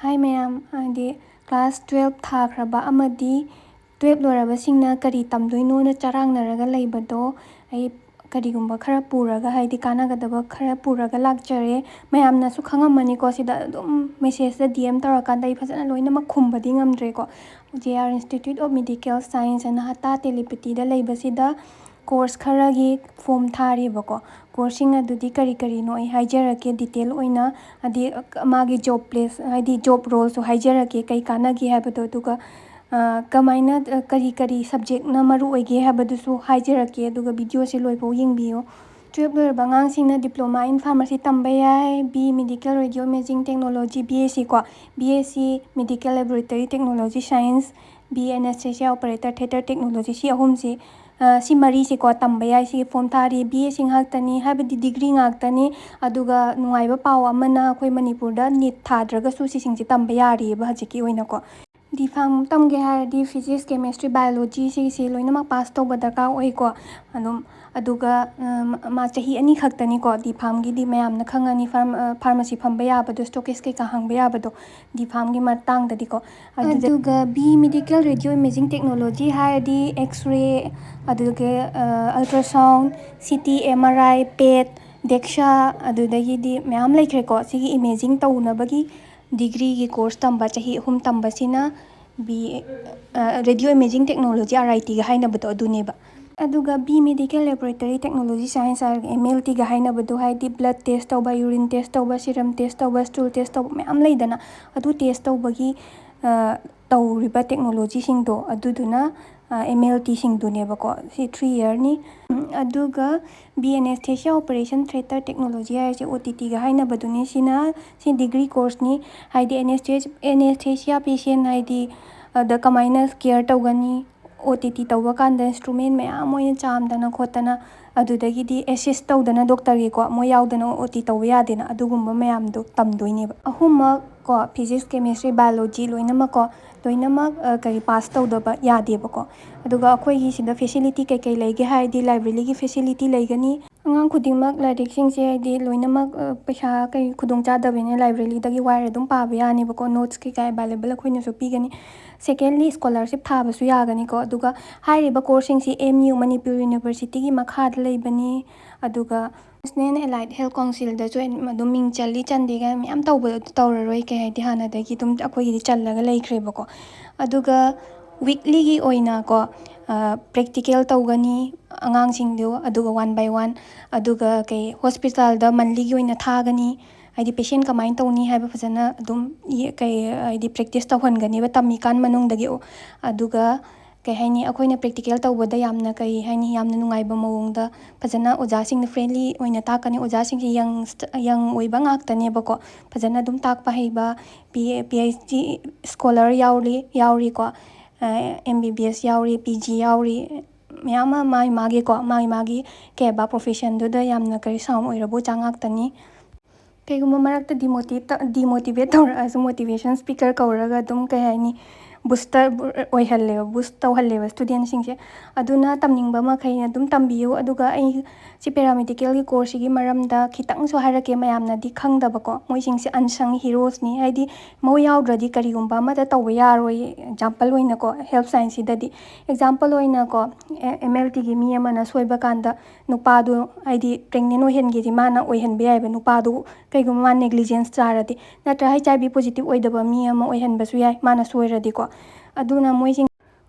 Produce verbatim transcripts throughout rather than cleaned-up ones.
ꯍꯥꯏ ꯃꯌꯥꯝ, ꯍꯥꯏꯗꯤ class twelve ꯊꯥꯈ꯭ꯔꯕ ꯑꯃꯗꯤ twelve ꯂꯣꯏꯔꯕꯁꯤꯡꯅ ꯀꯔꯤ ꯇꯝꯗꯣꯏꯅꯣꯅ ꯆꯔꯥꯡꯅꯔꯒ ꯂꯩꯕꯗꯣ, ꯑꯩ ꯀꯔꯤꯒꯨꯝꯕ ꯈꯔ ꯄꯨꯔꯒ, ꯍꯥꯏꯗꯤ ꯀꯥꯟꯅꯒꯗꯕ ꯈꯔ ꯄꯨꯔꯒ ꯂꯥꯛꯆꯔꯦ꯫ ꯃꯌꯥꯝꯅꯁꯨ ꯈꯪꯉꯝꯃꯅꯤꯀꯣ, ꯁꯤꯗ ꯑꯗꯨꯝ messageꯇ D M ꯇꯧꯔꯀꯥꯟꯗ ꯑꯩ ꯐꯖꯅ ꯂꯣꯏꯅꯃꯛ ꯈꯨꯝꯕꯗꯤ ꯉꯝꯗ꯭ꯔꯦꯀꯣ꯫ J R Institute of Medical Science ꯑꯅ ꯍꯇꯥ ꯇꯦꯂꯤꯄꯦꯇꯤꯗ ꯂꯩꯕꯁꯤꯗ course ꯈꯔꯒꯤ form ꯊꯥꯔꯤꯕꯀꯣ꯫ Courseꯁꯤꯡ ꯑꯗꯨꯗꯤ ꯀꯔꯤ ꯀꯔꯤꯅꯣ ꯑꯩ ꯍꯥꯏꯖꯔꯛꯀꯦ detail ꯑꯣꯏꯅ, ꯍꯥꯏꯗꯤ ꯃꯥꯒꯤ job place, ꯍꯥꯏꯗꯤ job roleꯁꯨ ꯍꯥꯏꯖꯔꯛꯀꯦ, ꯀꯩ ꯀꯥꯟꯅꯒꯦ ꯍꯥꯏꯕꯗꯣ, ꯑꯗꯨꯒ, ꯑ, ꯀꯃꯥꯏꯅ, ꯑ, ꯀꯔꯤ ꯀꯔꯤ subjectꯅ ꯃꯔꯨ ꯑꯣꯏꯒꯦ ꯍꯥꯏꯕꯗꯨꯁꯨ ꯍꯥꯏꯖꯔꯛꯀꯦ, ꯑꯗꯨꯒ videoꯁꯦ ꯂꯣꯏꯐꯥꯎ ꯌꯦꯡꯕꯤꯌꯨ꯫ Twelve ꯂꯣꯏꯔꯕ ꯑꯉꯥꯡꯁꯤꯡꯅ Diploma in Pharmacy ꯇꯝꯕ ꯌꯥꯏ, B Medical Radio Imaging Technology, B S C ꯀꯣ, B S C Medical Laboratory Technology Science, B Anesthesia Operator Theatre Technology, ꯁꯤ ꯑꯍꯨꯝꯁꯤ, ꯑ, ꯁꯤ ꯃꯔꯤꯁꯤꯀꯣ ꯇꯝꯕ ꯌꯥꯏ꯫ ꯁꯤꯒꯤ form ꯊꯥꯔꯤ, B S C ꯉꯥꯛꯇꯅꯤ, ꯍꯥꯏꯕꯗꯤ degree ꯉꯥꯛꯇꯅꯤ꯫ ꯑꯗꯨꯒ ꯅꯨꯡꯉꯥꯏꯕ ꯄꯥꯎ ꯑꯃꯅ, ꯑꯩꯈꯣꯏ ꯃꯅꯤꯄꯨꯔꯗ NEET ꯊꯥꯗ꯭ꯔꯒꯁꯨ ꯁꯤꯁꯤꯡꯁꯦ ꯇꯝꯕ ꯌꯥꯔꯤꯑꯕ ꯍꯧꯖꯤꯛꯀꯤ ꯑꯣꯏꯅꯀꯣ꯫ D Pharm ꯇꯝꯒꯦ ꯍꯥꯏꯔꯗꯤ Physics, Chemistry, Biology ꯁꯤꯒꯤꯁꯤ ꯂꯣꯏꯅꯃꯛ pass ꯇꯧꯕ ꯗꯔꯀꯥꯔ ꯑꯣꯏꯀꯣ꯫ ꯑꯗꯨꯝ, ꯑꯗꯨꯒ, ꯑ, ꯃꯥ ꯆꯍꯤ ꯑꯅꯤ ꯈꯛꯇꯅꯤꯀꯣ D Pharmꯒꯤꯗꯤ, ꯃꯌꯥꯝꯅ ꯈꯪꯉꯅꯤ, pharm-, ꯑ, pharmacy ꯐꯝꯕ ꯌꯥꯕꯗꯣ, stochist ꯀꯩꯀꯥ ꯍꯥꯡꯕ ꯌꯥꯕꯗꯣ D Pharmꯒꯤ ꯃꯇꯥꯡꯗꯗꯤꯀꯣ꯫ ꯑꯗꯨꯗ ꯑꯗꯨꯒ B Medical Radio Imaging Technology ꯍꯥꯏꯔꯗꯤ X-ray, ꯑꯗꯨꯒ, ꯑ, ultrasound, C T, M R I, PET, DEXA, ꯑꯗꯨꯗꯒꯤꯗꯤ ꯃꯌꯥꯝ ꯂꯩꯈ꯭ꯔꯦꯀꯣ꯫ ꯁꯤꯒꯤ imaging ꯇꯧꯅꯕꯒꯤ degreeꯒꯤ course ꯇꯝꯕ, ꯆꯍꯤ ꯑꯍꯨꯝ ꯇꯝꯕꯁꯤꯅ B, ꯑ, Radio Imaging Technology, R I Tꯒ ꯍꯥꯏꯅꯕꯗꯣ ꯑꯗꯨꯅꯦꯕ꯫ ꯑꯗꯨꯒ B Medical Laboratory Technology Science ꯍꯥꯏꯔꯒ M L Tꯒ ꯍꯥꯏꯅꯕꯗꯣ, ꯍꯥꯏꯗꯤ blood test ꯇꯧꯕ, urine test ꯇꯧꯕ, serum test ꯇꯧꯕ, stool test ꯇꯧꯕ ꯃꯌꯥꯝ ꯂꯩꯗꯅ, ꯑꯗꯨ test ꯇꯧꯕꯒꯤ, ꯑ, ꯇꯧꯔꯤꯕ technologyꯁꯤꯡꯗꯣ ꯑꯗꯨꯗꯨꯅ, ꯑ, M L Tꯁꯤꯡꯗꯨꯅꯦꯕꯀꯣ꯫ ꯁꯤ three yearꯅꯤ꯫ ꯎꯝ, ꯑꯗꯨꯒ B Anesthesia Operation Theatre Technology ꯍꯥꯏꯔꯤꯁꯦ O T Tꯒ ꯍꯥꯏꯅꯕꯗꯨꯅꯤ꯫ ꯁꯤꯅ, ꯁꯤ degree courseꯅꯤ꯫ ꯍꯥꯏꯗꯤ anesthesia, anesthesia patient ꯍꯥꯏꯗꯤ ꯑꯗ ꯀꯃꯥꯏꯅ care ꯇꯧꯒꯅꯤ, O T T ꯇꯧꯕ ꯀꯥꯟꯗ instrument ꯃꯌꯥꯝ ꯑꯣꯏꯅ ꯆꯥꯝꯗꯅ ꯈꯣꯠꯇꯅ, ꯑꯗꯨꯗꯒꯤꯗꯤ assist ꯇꯧꯗꯅ doctorꯒꯤꯀꯣ, ꯃꯣꯏ ꯌꯥꯎꯗꯅ O T ꯇꯧꯕ ꯌꯥꯗꯦꯅ, ꯑꯗꯨꯒꯨꯝꯕ ꯃꯌꯥꯝꯗꯣ ꯇꯝꯗꯣꯏꯅꯦꯕ꯫ ꯑꯍꯨꯝꯃꯛ ꯀꯣ, Physics, Chemistry, Biology ꯂꯣꯏꯅꯃꯛ ꯀꯣ, ꯂꯣꯏꯅꯃꯛ, ꯑ, ꯀꯔꯤ, pass ꯇꯧꯗꯕ ꯌꯥꯗꯦꯕꯀꯣ꯫ ꯑꯗꯨꯒ ꯑꯩꯈꯣꯏꯒꯤ ꯁꯤꯗ facility ꯀꯩꯀꯩ ꯂꯩꯒꯦ ꯍꯥꯏꯔꯗꯤ libraryꯒꯤ facility ꯂꯩꯒꯅꯤ, ꯑꯉꯥꯡ ꯈꯨꯗꯤꯡꯃꯛ ꯂꯥꯏꯔꯤꯛꯁꯤꯡꯁꯦ ꯍꯥꯏꯗꯤ ꯂꯣꯏꯅꯃꯛ, ꯑ, ꯄꯩꯁꯥ ꯀꯩ ꯈꯨꯗꯣꯡꯆꯥꯗꯕꯅꯤꯅ libraryꯗꯒꯤ ꯋꯥꯏꯔ ꯑꯗꯨꯝ ꯄꯥꯕ ꯌꯥꯅꯤꯕꯀꯣ꯫ Notes ꯀꯩꯀꯥ available ꯑꯩꯈꯣꯏꯅꯁꯨ ꯄꯤꯒꯅꯤ꯫ Secondly, scholarship ꯊꯥꯕꯁꯨ ꯌꯥꯒꯅꯤꯀꯣ꯫ ꯑꯗꯨꯒ ꯍꯥꯏꯔꯤꯕ courseꯁꯤꯡꯁꯤ M U, ꯃꯅꯤꯄꯨꯔ Universityꯒꯤ ꯃꯈꯥꯗ ꯂꯩꯕꯅꯤ꯫ ꯑꯗꯨꯒ National Allied Health Councilꯗꯁꯨ ꯑꯗꯨꯝ ꯃꯤꯡ ꯆꯜꯂꯤ ꯆꯟꯗꯦ ꯀꯥꯏꯅ ꯃꯌꯥꯝ ꯇꯧꯕꯗꯣ ꯑꯗꯨ ꯇꯧꯔꯔꯣꯏ꯫ ꯀꯩ ꯍꯥꯏꯗꯤ, ꯍꯥꯟꯅꯗꯒꯤ ꯑꯗꯨꯝ ꯑꯩꯈꯣꯏꯒꯤꯗꯤ ꯆꯜꯂꯒ ꯂꯩꯈ꯭ꯔꯦꯕꯀꯣ꯫ ꯑꯗꯨꯒ weeklyꯒꯤ ꯑꯣꯏꯅꯀꯣ, ꯑ, practical ꯇꯧꯒꯅꯤ ꯑꯉꯥꯡꯁꯤꯡꯗꯨ, ꯑꯗꯨꯒ one by one, ꯑꯗꯨꯒ ꯀꯩ, hospitalꯗ monthlyꯒꯤ ꯑꯣꯏꯅ ꯊꯥꯒꯅꯤ꯫ ꯍꯥꯏꯗꯤ, patient ꯀꯃꯥꯏꯅ ꯇꯧꯅꯤ ꯍꯥꯏꯕ ꯐꯖꯅ ꯑꯗꯨꯝ ꯌꯦ-, ꯀꯩ, ꯍꯥꯏꯗꯤ, practice ꯇꯧꯍꯟꯒꯅꯦꯕ ꯇꯝꯃꯤꯀꯥꯟ ꯃꯅꯨꯡꯗꯒꯤ꯫ ꯑꯗꯨꯒ ꯀꯩ ꯍꯥꯏꯅꯤ, ꯑꯩꯈꯣꯏꯅ practical ꯇꯧꯕꯗ ꯌꯥꯝꯅ, ꯀꯩ ꯍꯥꯏꯅꯤ, ꯌꯥꯝꯅ ꯅꯨꯡꯉꯥꯏꯕ ꯃꯑꯣꯡꯗ ꯐꯖꯅ ꯑꯣꯖꯥꯁꯤꯡꯅ friendly ꯑꯣꯏꯅ ꯇꯥꯛꯀꯅꯤ꯫ ꯑꯣꯖꯥꯁꯤꯡꯁꯦ young st-, young ꯑꯣꯏꯕ ꯉꯥꯛꯇꯅꯦꯕꯀꯣ꯫ ꯐꯖꯅ ꯑꯗꯨꯝ ꯇꯥꯛꯄ ꯍꯩꯕ, P-, PhD scholar ꯌꯥꯎꯔꯤ, ꯌꯥꯎꯔꯤꯀꯣ꯫ ꯑ, MBBS ꯌꯥꯎꯔꯤ, PG ꯌꯥꯎꯔꯤ꯫ ꯃꯌꯥꯝ ꯑꯃ ꯃꯥꯒꯤ ꯃꯥꯒꯤꯀꯣ, ꯃꯥꯒꯤ ꯃꯥꯒꯤ ꯀꯩ ꯍꯥꯏꯕ, professionꯗꯨꯗ ꯌꯥꯝꯅ ꯀꯔꯤ sound ꯑꯣꯏꯔꯕ ꯑꯣꯖꯥ ꯉꯥꯛꯇꯅꯤ꯫ ꯀꯩꯒꯨꯝꯕ ꯃꯔꯛꯇ demotivate ꯇ-, demotivate ꯇꯧꯔꯛꯑꯁꯨ motivation speaker ꯀꯧꯔꯒ ꯑꯗꯨꯝ, ꯀꯩ ꯍꯥꯏꯅꯤ, booster ꯑꯣꯏꯍꯜꯂꯦꯕ, boost ꯇꯧꯍꯜꯂꯦꯕ studentꯁꯤꯡꯁꯦ꯫ ꯑꯗꯨꯅ ꯇꯝꯅꯤꯡꯕ ꯃꯈꯩꯅ ꯑꯗꯨꯝ ꯇꯝꯕꯤꯌꯨ꯫ ꯑꯗꯨꯒ ꯑꯩ ꯁꯤ paramedicalꯒꯤ courseꯁꯤꯒꯤ ꯃꯔꯝꯗ ꯈꯤꯇꯪꯁꯨ ꯍꯥꯏꯔꯛꯀꯦ, ꯃꯌꯥꯝꯅꯗꯤ ꯈꯪꯗꯕꯀꯣ꯫ ꯃꯣꯏꯁꯤꯡꯁꯦ unsung heroesꯅꯤ꯫ ꯍꯥꯏꯗꯤ, ꯃꯣꯏ ꯌꯥꯎꯗ꯭ꯔꯗꯤ ꯀꯔꯤꯒꯨꯝꯕ ꯑꯃꯠꯇ ꯇꯧꯕ ꯌꯥꯔꯣꯏ꯫ Example ꯑꯣꯏꯅꯀꯣ, health scienceꯁꯤꯗꯗꯤ, example ꯑꯣꯏꯅꯀꯣ, ꯑꯦ-, MLTꯒꯤ ꯃꯤ ꯑꯃꯅ ꯁꯣꯏꯕ ꯀꯥꯟꯗ ꯅꯨꯄꯥꯗꯣ, ꯍꯥꯏꯗꯤ, pregnant ꯑꯣꯏꯍꯟꯒꯦꯗꯤ ꯃꯥꯅ ꯑꯣꯏꯍꯟꯕ ꯌꯥꯏꯑꯕ, ꯅꯨꯄꯥꯗꯣ ꯀꯩꯒꯨꯝꯕ ꯃꯥ negligence ꯆꯥꯔꯗꯤ, ꯅꯠꯇ꯭ꯔ HIV positive ꯑꯣꯏꯗꯕ ꯃꯤ ꯑꯃ ꯑꯣꯏꯍꯟꯕꯁꯨ ꯌꯥꯏ ꯃꯥꯅ ꯁꯣꯏꯔꯗꯤꯀꯣ꯫ ꯑꯗꯨꯅ ꯃꯣꯏꯁꯤꯡ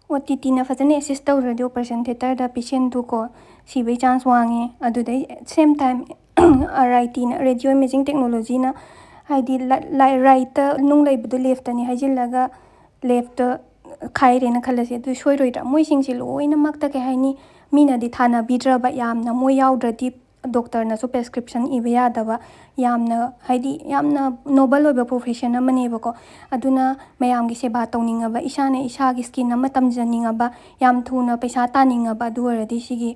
OTTꯅ ꯐꯖꯅ assist ꯇꯧꯗ꯭ꯔꯗꯤ operation theatreꯗ patientꯗꯨꯀꯣ ꯁꯤꯕꯩ chance ꯋꯥꯡꯉꯦ꯫ ꯑꯗꯨꯗꯩ same time RITꯅ, radio imaging technologyꯅ, ꯍꯥꯏꯗꯤ ꯂ-, ꯂ-, rightꯇ ꯅꯨꯡ ꯂꯩꯕꯗꯣ leftꯇꯅꯤ ꯍꯥꯏꯖꯤꯜꯂꯒ leftꯇ ꯈꯥꯏꯔꯦꯅ ꯈꯜꯂꯁꯦ, ꯑꯗꯨ ꯁꯣꯏꯔꯣꯏꯗ꯭ꯔꯥ? ꯃꯣꯏꯁꯤꯡꯁꯦ ꯂꯣꯏꯅꯃꯛꯇ, ꯀꯩ ꯍꯥꯏꯅꯤ, ꯃꯤꯅꯗꯤ ꯊꯥꯅꯕꯤꯗ꯭ꯔꯕ, ꯌꯥꯝꯅ ꯃꯣꯏ ꯌꯥꯎꯗ꯭ꯔꯗꯤ doctorꯅꯁꯨ prescription ꯏꯕ ꯌꯥꯗꯕ, ꯌꯥꯝꯅ, ꯍꯥꯏꯗꯤ, ꯌꯥꯝꯅ noble ꯑꯣꯏꯕ profession ꯑꯃꯅꯦꯕꯀꯣ꯫ ꯑꯗꯨꯅ ꯃꯌꯥꯝꯒꯤ ꯁꯦꯕꯥ ꯇꯧꯅꯤꯡꯉꯕ, ꯏꯁꯥꯅ ꯏꯁꯥꯒꯤ skin ꯑꯃ ꯇꯝꯖꯅꯤꯡꯉꯕ, ꯌꯥꯝ ꯊꯨꯅ ꯄꯩꯁꯥ ꯇꯥꯅꯤꯡꯉꯕ, ꯑꯗꯨ ꯑꯣꯏꯔꯗꯤ ꯁꯤꯒꯤ,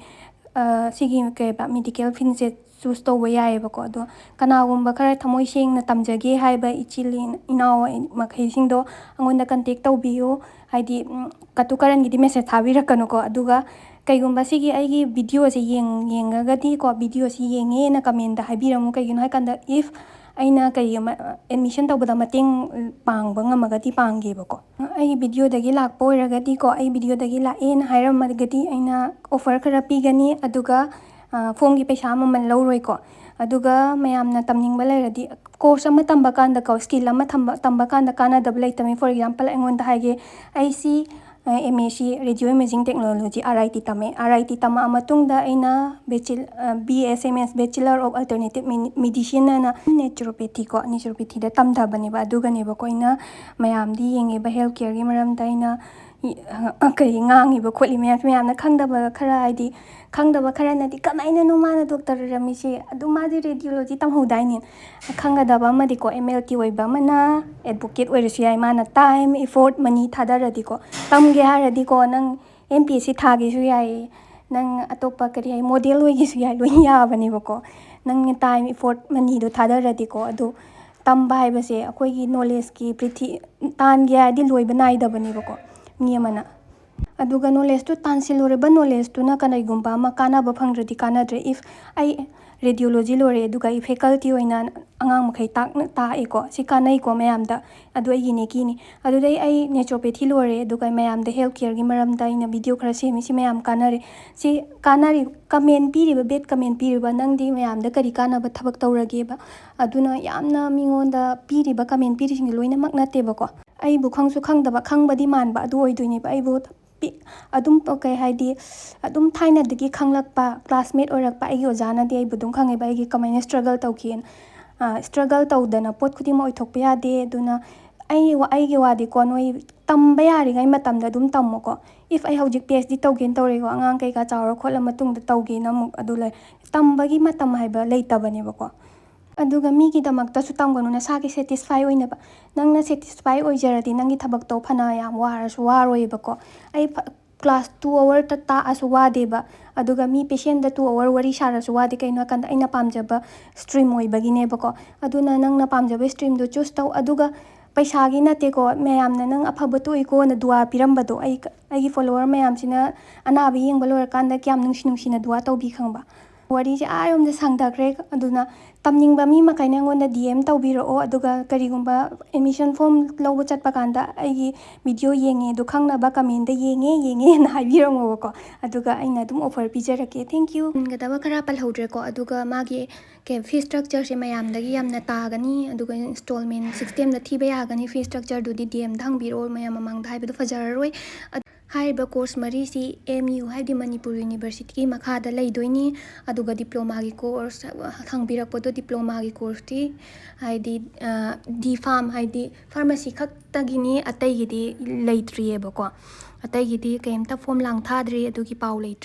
ꯑ, ꯁꯤꯒꯤ ꯀꯩꯕ, medical fieldꯁꯦ choose ꯇꯧꯕ ꯌꯥꯏꯑꯕꯀꯣ꯫ ꯑꯗꯣ ꯀꯅꯥꯒꯨꯝꯕ ꯈꯔ ꯊꯃꯣꯏ ꯁꯦꯡꯅ ꯇꯝꯖꯒꯦ ꯍꯥꯏꯕ ꯏꯆꯤꯜ ꯏꯅꯥꯎ ꯃꯈꯩꯁꯤꯡꯗꯣ ꯑꯩꯉꯣꯟꯗ contact ꯇꯧꯕꯤꯌꯨ꯫ ꯍꯥꯏꯗꯤ, ꯎꯝ, ꯀꯇꯨ ꯀꯔꯟꯒꯤꯗꯤ message ꯊꯥꯕꯤꯔꯛꯀꯅꯨꯀꯣ꯫ ꯑꯗꯨꯒ ꯀꯩꯒꯨꯝꯕ ꯁꯤꯒꯤ ꯑꯩꯒꯤ videoꯁꯦ ꯌꯦꯡ-, ꯌꯦꯡꯉꯒꯗꯤꯀꯣ, videoꯁꯤ ꯌꯦꯡꯉꯦꯅ commentꯇ ꯍꯥꯏꯕꯤꯔꯝꯃꯨ꯫ ꯀꯩꯒꯤꯅꯣ ꯍꯥꯏꯀꯥꯟꯗ, if ꯑꯩꯅ ꯀꯩꯒꯨꯝꯕ admission ꯇꯧꯕꯗ ꯃꯇꯦꯡ ꯄꯥꯡꯕ ꯉꯝꯃꯒꯗꯤ ꯄꯥꯡꯒꯦꯕꯀꯣ꯫ ꯑꯩꯒꯤ videoꯗꯒꯤ ꯂꯥꯛꯄ ꯑꯣꯏꯔꯒꯗꯤꯀꯣ, ꯑꯩ videoꯗꯒꯤ ꯂꯥꯛꯑꯦꯅ ꯍꯥꯏꯔꯝꯃꯒꯗꯤ ꯑꯩꯅ offer ꯈꯔ ꯄꯤꯒꯅꯤ, ꯑꯗꯨꯒ, ꯑ, formꯒꯤ ꯄꯩꯁꯥ ꯃꯃꯜ ꯂꯧꯔꯣꯏꯀꯣ꯫ ꯑꯗꯨꯒ ꯃꯌꯥꯝꯅ ꯇꯝꯅꯤꯡꯕ ꯂꯩꯔꯗꯤ, course ꯑꯃ ꯇꯝꯕ ꯀꯥꯟꯗꯀꯣ, skill ꯑꯃ ꯊꯝꯕ-, ꯇꯝꯕ ꯀꯥꯟꯗ ꯀꯥꯟꯅꯗꯕ ꯂꯩꯇꯕꯅꯤ꯫ For example, ꯑꯩꯉꯣꯟꯗ ꯍꯥꯏꯒꯦ, ꯑꯩꯁꯤ, ꯑ, MAC Radio Imaging Technology, RIT ꯇꯝꯃꯦ꯫ RIT ꯇꯝꯃꯛꯑ ꯃꯇꯨꯡꯗ ꯑꯩꯅ bachelor, ꯑ, BSMS, Bachelor of Alternative Medi-, Medicine ꯍꯥꯏꯅ naturopathy ꯀꯣ, naturopathyꯗ ꯇꯝꯊꯕꯅꯦꯕ꯫ ꯑꯗꯨꯒꯅꯦꯕꯀꯣ ꯑꯩꯅ ꯃꯌꯥꯝꯗꯤ ꯌꯦꯡꯉꯦꯕ health careꯒꯤ ꯃꯔꯝꯗ ꯑꯩꯅ, ꯑ, ꯀꯔꯤ ꯉꯥꯡꯉꯤꯕ ꯈꯣꯠꯂꯤ ꯃꯌꯥꯝꯁꯦ, ꯃꯌꯥꯝꯅ ꯈꯪꯗꯕ ꯈꯔ, ꯍꯥꯏꯗꯤ ꯈꯪꯗꯕ ꯈꯔꯅꯗꯤ "ꯀꯃꯥꯏꯅꯅꯣ ꯃꯥꯅ doctor ꯑꯣꯏꯔꯝꯃꯤꯁꯦ? ꯑꯗꯨ ꯃꯥꯗꯤ radiology ꯇꯝꯍꯧꯗꯥꯏꯅꯦ?" ꯈꯪꯒꯗꯕ ꯑꯃꯗꯤꯀꯣ, MLT ꯑꯣꯏꯕ ꯑꯃꯅ advocate ꯑꯣꯏꯔꯁꯨ ꯌꯥꯏ, ꯃꯥꯅ time, effort, money ꯊꯥꯗꯔꯗꯤꯀꯣ꯫ ꯇꯝꯒꯦ ꯍꯥꯏꯔꯗꯤꯀꯣ, ꯅꯪ MPSC ꯊꯥꯒꯦꯁꯨ ꯌꯥꯏ, ꯅꯪ ꯑꯇꯣꯞꯄ ꯀꯔꯤ ꯍꯥꯏ, model ꯑꯣꯏꯒꯦꯁꯨ ꯌꯥꯏ, ꯂꯣꯏ ꯌꯥꯕꯅꯦꯕꯀꯣ꯫ ꯅꯪꯅ time, effort, moneyꯗꯣ ꯊꯥꯗꯔꯗꯤꯀꯣ꯫ ꯑꯗꯨ ꯇꯝꯕ ꯍꯥꯏꯕꯁꯦ ꯑꯩꯈꯣꯏꯒꯤ knowledgeꯀꯤ ꯄ꯭ꯔꯤꯊꯤ-, ꯇꯥꯟꯒꯦ ꯍꯥꯏꯔꯗꯤ ꯂꯣꯏꯕ ꯅꯥꯏꯗꯕꯅꯦꯕꯀꯣ ꯃꯤ ꯑꯃꯅ꯫ ꯑꯗꯨꯒ knowledgeꯇꯨ ꯇꯥꯟꯁꯤꯜꯂꯨꯔꯕ knowledgeꯇꯨꯅ ꯀꯔꯤꯒꯨꯝꯕ ꯑꯃ ꯀꯥꯟꯅꯕ ꯐꯪꯗ꯭ꯔꯗꯤ ꯀꯥꯟꯅꯗ꯭ꯔꯦ꯫ If ꯑꯩ radiology ꯂꯣꯏꯔꯦ, ꯑꯗꯨꯒ ꯑꯩ faculty ꯑꯣꯏꯅ ꯑꯉꯥꯡ ꯃꯈꯩ ꯇꯥꯛꯅ-, ꯇꯥꯛꯑꯦꯀꯣ, ꯁꯤ ꯀꯥꯟꯅꯩꯀꯣ ꯃꯌꯥꯝꯗ, ꯑꯗꯨ ꯑꯩꯒꯤ ꯅꯦꯀꯤꯅꯤ꯫ ꯑꯗꯨꯗꯩ ꯑꯩ naturopathy ꯂꯣꯏꯔꯦ, ꯑꯗꯨꯒ ꯃꯌꯥꯝꯗ health careꯒꯤ ꯃꯔꯝꯗ ꯑꯩꯅ video ꯈꯔ ꯁꯦꯝꯃꯤ, ꯁꯤ ꯃꯌꯥꯝ ꯀꯥꯟꯅꯔꯦ꯫ ꯁꯤ ꯀꯥꯟꯅꯔꯤ, comment ꯄꯤꯔꯤꯕ, bad comment ꯄꯤꯔꯤꯕ, ꯅꯪꯗꯤ ꯃꯌꯥꯝꯗ ꯀꯔꯤ ꯀꯥꯟꯅꯕ ꯊꯕꯛ ꯇꯧꯔꯒꯦꯕ? ꯑꯗꯨꯅ ꯌꯥꯝꯅ ꯃꯤꯉꯣꯟꯗ ꯄꯤꯔꯤꯕ comment ꯄꯤꯔꯤꯁꯤꯡꯁꯦ ꯂꯣꯏꯅꯃꯛ ꯅꯠꯇꯦꯕꯀꯣ꯫ ꯑꯩꯕꯨ ꯈꯪꯁꯨ ꯈꯪꯗꯕ, ꯈꯪꯕꯗꯤ ꯃꯥꯟꯕ ꯑꯗꯨ ꯑꯣꯏꯗꯣꯏꯅꯦꯕ꯫ ꯑꯩꯕꯨ ꯄꯤ-, ꯑꯗꯨꯝ ꯀꯩ ꯍꯥꯏꯗꯤ, ꯑꯗꯨꯝ ꯊꯥꯏꯅꯗꯒꯤ ꯈꯪꯂꯛꯄ, classmate ꯑꯣꯏꯔꯛꯄ ꯑꯩꯒꯤ ꯑꯣꯖꯥꯅꯗꯤ ꯑꯩꯕꯨ ꯑꯗꯨꯝ ꯈꯪꯉꯦꯕ, ꯑꯩꯒꯤ ꯀꯃꯥꯏꯅ struggle ꯇꯧꯈꯤꯅ꯫ ꯑ, struggle ꯇꯧꯗꯅ ꯄꯣꯠ ꯈꯨꯗꯤꯡꯃꯛ ꯑꯣꯏꯊꯣꯛꯄ ꯌꯥꯗꯦ꯫ ꯑꯗꯨꯅ ꯑꯩ ꯋꯥ-, ꯑꯩꯒꯤ ꯋꯥꯗꯤꯀꯣ, ꯅꯣꯏ ꯇꯝꯕ ꯌꯥꯔꯤꯉꯩ ꯃꯇꯝꯗ ꯑꯗꯨꯝ ꯇꯝꯃꯣꯀꯣ꯫ If ꯑꯩ ꯍꯧꯖꯤꯛ PhD ꯇꯧꯒꯦꯅ ꯇꯧꯔꯦꯀꯣ, ꯑꯉꯥꯡ ꯀꯩꯀꯥ ꯆꯥꯎꯔ ꯈꯣꯠꯂ ꯃꯇꯨꯡꯗ ꯇꯧꯒꯦꯅ ꯑꯃꯨꯛ ꯑꯗꯨ ꯂꯩ꯫ ꯇꯝꯕꯒꯤ ꯃꯇꯝ ꯍꯥꯏꯕ ꯂꯩꯇꯕꯅꯦꯕꯀꯣ꯫ ꯑꯗꯨꯒ ꯃꯤꯒꯤꯗꯃꯛꯇꯁꯨ ꯇꯝꯒꯅꯨ, ꯅꯁꯥꯒꯤ satisfy ꯑꯣꯏꯅꯕ꯫ ꯅꯪꯅ satisfy ꯑꯣꯏꯖꯔꯗꯤ ꯅꯪꯒꯤ ꯊꯕꯛꯇꯣ ꯐꯅ ꯌꯥꯝ ꯋꯥꯔꯁꯨ ꯋꯥꯔꯣꯏꯕꯀꯣ꯫ ꯑꯩ ꯐ-, class two hourꯇ ꯇꯥꯛꯑꯁꯨ ꯋꯥꯗꯦꯕ, ꯑꯗꯨꯒ ꯃꯤ patientꯗ two hour ꯋꯥꯔꯤ ꯁꯥꯔꯁꯨ ꯋꯥꯗꯦ꯫ ꯀꯩꯅꯣ ꯍꯥꯏꯀꯥꯟꯗ ꯑꯩꯅ ꯄꯥꯝꯖꯕ stream ꯑꯣꯏꯕꯒꯤꯅꯦꯕꯀꯣ꯫ ꯑꯗꯨꯅ ꯅꯪꯅ ꯄꯥꯝꯖꯕ streamꯗꯣ choose ꯇꯧ, ꯑꯗꯨꯒ ꯄꯩꯁꯥꯒꯤ ꯅꯠꯇꯦꯀꯣ, ꯃꯌꯥꯝꯅ "ꯅꯪ ꯑꯐꯕ ꯇꯣꯛꯏꯀꯣꯅ" ꯗꯨꯋꯥ ꯄꯤꯔꯝꯕꯗꯣ, ꯑꯩ ꯑꯩꯒꯤ ꯐꯣꯂꯣꯋꯔ ꯃꯌꯥꯝꯁꯤꯅ ꯑꯅꯥꯕ ꯌꯦꯡꯕ ꯂꯣꯏꯔꯀꯥꯟꯗ ꯀꯌꯥꯝ ꯅꯨꯡꯁꯤ ꯅꯨꯡꯁꯤꯅ ꯗꯨꯋꯥ ꯇꯧꯕꯤ ꯈꯪꯕ? ꯋꯥꯔꯤꯁꯦ ꯑꯥ ꯌꯣꯝꯗ ꯁꯥꯡꯊꯈ꯭ꯔꯦ꯫ ꯑꯗꯨꯅ ꯇꯝꯅꯤꯡꯕ ꯃꯤ ꯃꯈꯩꯅ ꯑꯩꯉꯣꯟꯗ ꯗꯤ ꯑꯦꯝ ꯇꯧꯕꯤꯔꯛꯑꯣ, ꯑꯗꯨꯒ ꯀꯔꯤꯒꯨꯝꯕ ꯑꯦꯗꯃꯤꯁꯟ ꯐꯣꯔꯝ ꯂꯧꯕ ꯆꯠꯄ ꯀꯥꯟꯗ ꯑꯩꯒꯤ ꯚꯤꯗꯤꯑꯣ ꯌꯦꯡꯉꯦ ꯑꯗꯨ ꯈꯪꯅꯕ ꯀꯃꯦꯟꯗ "ꯌꯦꯡꯉꯦ, ꯌꯦꯡꯉꯦ" ꯍꯥꯏꯅ ꯍꯥꯏꯕꯤꯔꯝꯃꯣꯕꯀꯣ꯫ ꯑꯗꯨꯒ ꯑꯩꯅ ꯑꯗꯨꯝ ꯑꯣꯐꯔ ꯄꯤꯖꯔꯛꯀꯦ꯫ Thank you꯫ ꯄꯟꯒꯗꯕ ꯈꯔ ꯄꯜꯍꯧꯗ꯭ꯔꯦꯀꯣ꯫ ꯑꯗꯨꯒ ꯃꯥꯒꯤ ꯀꯦ-, ꯐꯤ ꯁ꯭ꯇ꯭ꯔꯛꯆꯔꯁꯦ ꯃꯌꯥꯝꯗꯒꯤ ꯌꯥꯝꯅ ꯇꯥꯒꯅꯤ, ꯑꯗꯨꯒ ꯏꯟꯁꯇꯣꯜꯃꯦꯟ ꯁꯤꯁꯇꯦꯝꯗ ꯊꯤꯕ ꯌꯥꯒꯅꯤ꯫ ꯐꯤ ꯁ꯭ꯇ꯭ꯔꯛꯆꯔꯗꯨꯗꯤ ꯗꯤ ꯑꯦꯝꯗ ꯍꯪꯕꯤꯔꯛꯑꯣ, ꯃꯌꯥꯝ ꯃꯃꯥꯡꯗ ꯍꯥꯏꯕꯗꯣ ꯐꯖꯔꯔꯣꯏ꯫ ꯑꯠ-, ꯍꯥꯏꯔꯤꯕ ꯀꯣꯔꯁ ꯃꯔꯤꯁꯤ ꯑꯦꯝ ꯌꯨ, ꯍꯥꯏꯕꯗꯤ ꯃꯅꯤꯄꯨꯔ ꯌꯨꯅꯤꯚꯔꯁꯤꯇꯤꯒꯤ ꯃꯈꯥꯗ ꯂꯩꯗꯣꯏꯅꯤ꯫ ꯑꯗꯨꯒ ꯗꯤꯄ꯭ꯂꯣꯃꯥꯒꯤ ꯀꯣꯔꯁ ꯍꯪꯕꯤꯔꯛꯄꯗꯣ, ꯗꯤꯄ꯭ꯂꯣꯃꯥꯒꯤ ꯀꯣꯔꯁꯇꯤ ꯍꯥꯏꯗꯤ, ꯑ, ꯗꯤ ꯐꯥꯔꯝ, ꯍꯥꯏꯗꯤ ꯐꯥꯔꯃꯥꯁꯤ ꯈꯛꯇꯒꯤꯅꯤ, ꯑꯇꯩꯒꯤꯗꯤ ꯂꯩꯇ꯭ꯔꯤꯑꯕꯀꯣ꯫ ꯑꯇꯩꯒꯤꯗꯤ ꯀꯩꯝꯇ ꯐꯣꯔꯝ ꯂꯥꯡ ꯊꯥꯗ꯭ꯔꯤ, ꯑꯗꯨꯒꯤ ꯄꯥꯎ ꯂꯩꯇ꯭ꯔꯤ꯫